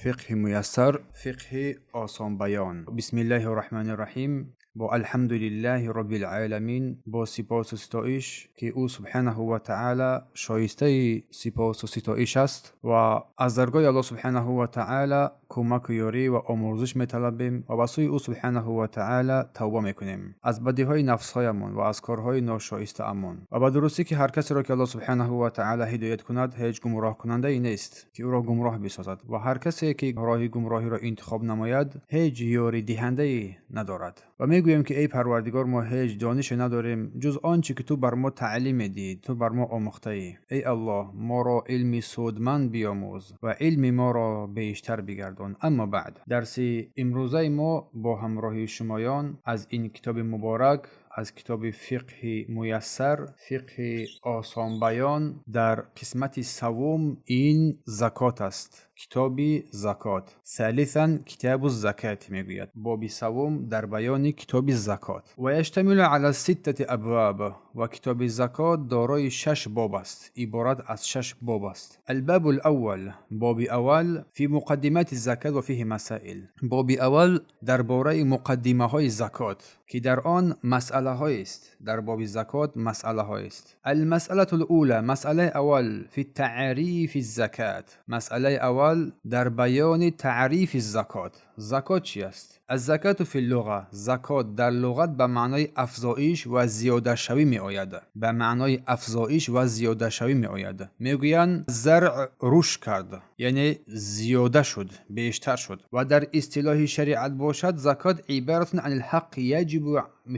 Фиқҳи муяссар, фиқҳи осонбаён. Бисмиллаҳи роҳмани роҳим. Бо алҳамдулиллаҳи роббил оламин, бо сипосу ситоиш, ки ӯ субҳанаҳу ва таъала шоистаи сипосу ситоиш аст, ва аз даргоҳи Аллоҳ субҳанаҳу ва таъала кӯмаку ёрӣ ва омӯрзиш металабем ва ба сӯи ӯ субҳанаҳу ва таъала тавба мекунем аз бадиҳои нафсҳоямон ва аз корҳои ношоистаамон. Ва ба дурустӣ, ки ҳар касеро, ки Аллоҳ субҳанаҳу ва таъала ҳидоят кунад, ҳеҷ гумроҳкунандае нест, ки ӯро гумроҳ бисозад, ва ҳар касе, ки роҳи гумроҳиро интихоб намояд, ҳеҷ ёридиҳандае надорад. Ва мегӯем, ки эй Парвардигор, мо ҳеҷ донише надорем, ҷуз он чӣ ки ту бар мо таълим медиҳӣ, ту бар мо омӯхтаӣ. Эй Аллоҳ, моро илми судманд биёмӯз ва илми моро бештар бигардон. Аммо баъд, дарси имрӯзаи мо бо ҳамроҳии шумоён аз ин китоби муборак, аз китоби Фиқҳи муяссар, фиқҳи осонбаён, дар қисмати саввум ин закот аст. Китоби закот, салисан китобу закат мегӯяд, боби саввум дар баёни китоби закот. Ва яштамилу ала ситтати абваб, ва китоби закот дорои шаш боб аст, иборат аз шаш боб аст. Албабу лаввал, боби аввал, фи муқаддимати закат ва фиҳи масаил. Боби аввал дар бораи муқаддимаҳои закот, ки дар он масъалаҳоест. Дар боби закот масъалаҳоест. Алмасъалату лула, масъалаи аввал, фи таърифи закат, масъалаи аввал дар баёни таърифи закот. Закот чи аст? Аззакату фи луға, закот дар луғат ба маънои афзоиш ва зиёдашавӣ меояд. Ба маънои афзоиш ва зиёдашавӣ меояд. Мегӯянд, заръ рушд кард, яъне зиёда шуд, бештар шуд. Ва дар истилоҳи шариат бошад, закот ибаратун ан лҳаққ яҷибу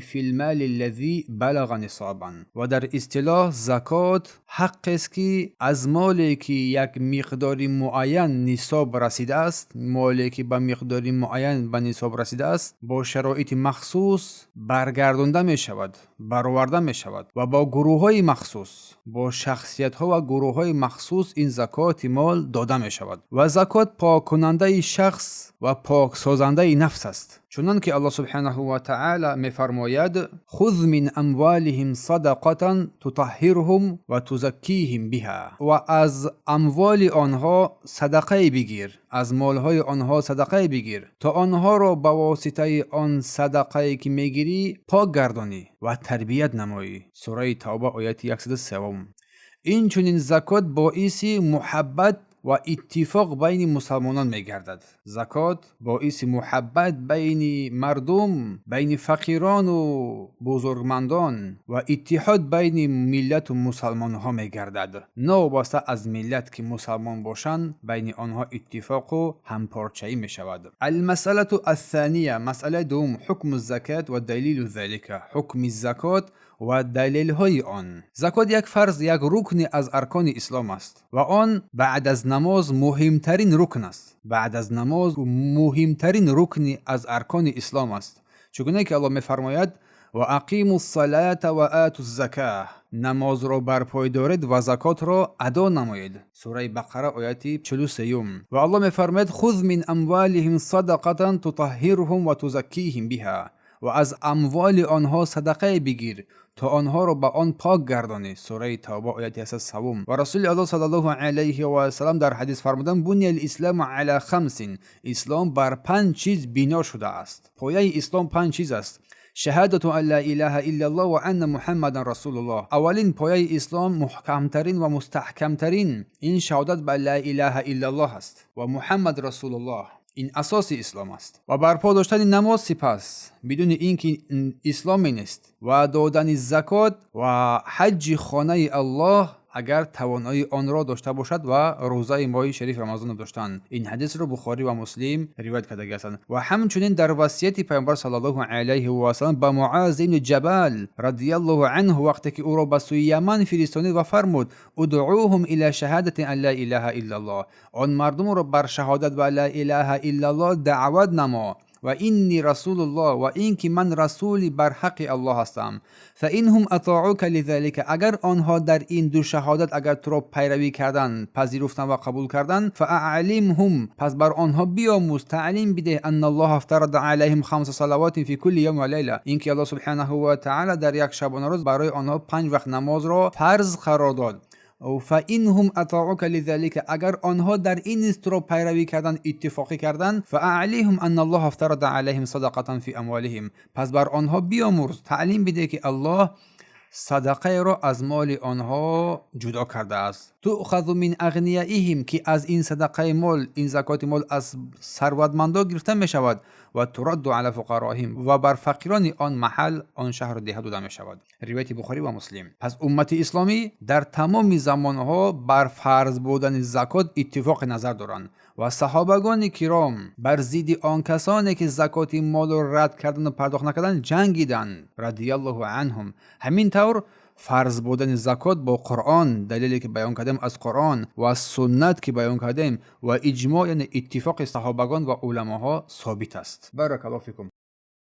фи лмали аллазӣ балага нисобан. Ва дар истилоҳ закот ҳаққест, ки аз моле, ки як миқдори муайян нисоб расидааст, моле, ки ба миқдори муайян ба нисоб расидааст, бо шароити махсус баргардонда мешавад, бароварда мешавад ва бо гурӯҳҳои махсус, бо шахсиятҳо ва гурӯҳҳои махсус ин закоти мол дода мешавад. Ва закот поккунандаи шахс ва поксозандаи нафс аст, чунон ки Аллоҳ субҳанаҳу ва таъала мефармояд: хуз мин амвалиҳим садақатан тутаҳҳирҳум ва тузаккиҳим биҳа. Ва аз амволи онҳо садақае бигир, аз молҳои онҳо садақае бигир, то онҳоро ба воситаи он садақае, ки мегирӣ, пок гардонӣ ва тарбият намоӣ. Сураи Тавба, ояти 103. Инчунин закот боиси муҳаббат ва иттифоқ байни мусалмонон мегардад. Закот боиси муҳаббат байни мардум, байни фақирону бузургмандон ва иттиҳод байни миллату мусалмонҳо мегардад. Новобаста аз миллат, ки мусалмон бошанд, байни онҳо иттифоқу ҳампорчаӣ мешавад. Алмасъалату ассания, масъалаи дуввум, ҳукму закат ва далилу залика, ҳукми закот ва далелҳои он. Закот як фарз, як рукни аз аркони ислом аст ва он баъд аз намоз муҳимтарин рукн аст. Баъд аз намоз муҳимтарин рукни аз аркони ислом аст, чугуне ки Аллоҳ мефармояд: ва ақиму ссалата ва ату закаҳ, намозро барпой доред ва закотро адо намоед. Сураи Бақара, ояти 43-юм. Ва Аллоҳ мефармояд: хуз мин амвалиҳим садақатан тутаҳҳирҳум ва тузаккиҳим биҳа, ва аз амволи онҳо садақае бигир, то онҳоро ба он пок гардонӣ. Сураи Тавба, ояти 103-ум. Ва Расули Аллоҳ саллаллоҳу алайҳи васалам дар ҳадис фармуданд: буния лисламу ала хамсин, ислом бар панҷ чиз бино шудааст. Пояи ислом панҷ чиз аст: шаҳадату ан ла илаҳа иллаллоҳ ва анна Муҳаммадан расулуллоҳ. Аввалин пояи ислом, муҳкамтарин ва мустаҳкамтарин, ин шаҳодат ба ла илаҳа иллаллоҳ аст ва Муҳаммад расулуллоҳ. Ин асоси ислом аст. Ва барпо доштани намоз, сипас бидуни ин ки исломе нест, ва додани закот ва ҳаҷҷи хонаи Аллоҳ, агар тавоноии онро дошта бошад, ва рӯзаи моҳи шарифи Рамазонро доштан. Ин ҳадисро Бухорӣ ва Муслим ривоят кардаги ҳастанд. Ва ҳамчунин дар васияти Пайғамбар саллаллоҳу алайҳи васалам ба Муаз ибни Ҷабал радиаллоҳу анҳу, вақте ки ӯро ба сӯи Яман фиристонид ва фармуд: удъуҳум ила шаҳадати ан ла илаҳа иллаллоҳ, он мардумро бар шаҳодат ба ла илаҳа иллаллоҳ даъват намо, ва инни расулуллоҳ, ва ин ки ман расули барҳаққи Аллоҳ ҳастам. Фа инҳум атоука лизалика, агар онҳо дар ин ду шаҳодат агар туро пайравӣ карданд, пазируфтанд ва қабул карданд, фа аълимҳум, пас бар онҳо биомӯз, таълим бидеҳ, анналлоҳа афтарада алайҳим хамса салавотин фи кулли явм ва лайла, ин ки Аллоҳ субҳанаҳу ва таъала дар як шабонарӯз барои онҳо панҷ вақт намозро фарз қарор дод. فإنهم أطاعوك لذلك, агар онҳо дар ин низ туро пайравӣ кардан, иттифоқӣ карданд, فأعلمهم أن الله افترض عليهم صدقة في أموالهم, пас бар онҳо биомӯрз, таълим бидеҳ, ки Аллоҳ садақаеро аз моли онҳо ҷудо кардааст, تؤخذ من أغنيائهم, ки аз ин садақаи мол, ин закоти мол аз сарватмандо гирифта мешавад, وترد على فقرائهم, ва бар фақирони он маҳал, он шаҳру деҳа дода мешавад. Ривояти Бухорӣ ва Муслим. Пас уммати исломӣ дар тамоми замонҳо бар фарз будани закот иттифоқи назар доранд ва саҳобагони киром бар зидди он касоне, ки закоти молро рад кардану пардохт накарданд, ҷангиданд, رضي الله عنهم. Ҳамин тавр, фарз будани закот бо Қуръон, далеле ки баён кардем аз Қуръон ва суннат ки баён кардем, ва иҷмоъ, яъне иттифоқи саҳобагон ва уламоҳо собит аст. بارك الله فيكم.